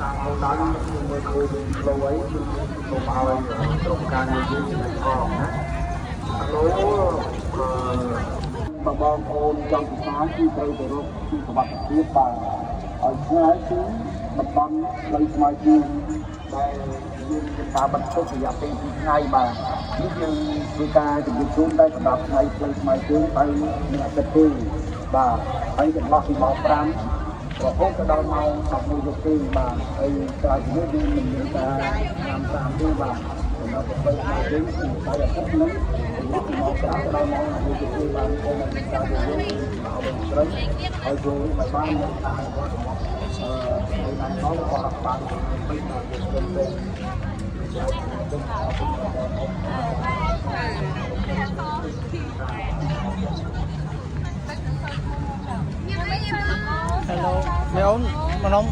តាមគោលដៅយើងមើលឃើញផ្លូវអីគឺសូមឲ្យក្រុមការងារយើងចំណេញផងណាឡូអឺបើបងប្អូនចង់ពិសាគឺត្រូវទៅរកទីសុវត្ថិភាពបាទឲ្យឆ្ងាយគឺតំបន់ផ្លូវស្មើជើងដែលយើងមានការបិទជប់រយៈពេល2ថ្ងៃបាទនេះយើងធ្វើការជម្រាបជូនតែសម្រាប់ថ្ងៃផ្លូវស្មើជើងទៅនឹងអាទិត្យទេបាទហើយចន្លោះពីម៉ោង5រហូតទៅដល់ម៉ោង11យប់ទេបាទហើយក្រោយពីនេះយើងមិនមានការតាមតាមទេបាទសម្រាប់ផ្លូវស្មើជើងគឺថ្ងៃអាទិត្យនឹងចន្លោះពីម៉ោង5ទៅដល់ម៉ោង11យប់ទេបាទសូមឲ្យការយើងឲ្យស្រីហើយចូលឲ្យបាននៅការអនុវត្តរបស់អឺនៅតាមរបស់រដ្ឋបាលពេញដល់យើងទៅ Hello មេអូនម្នំ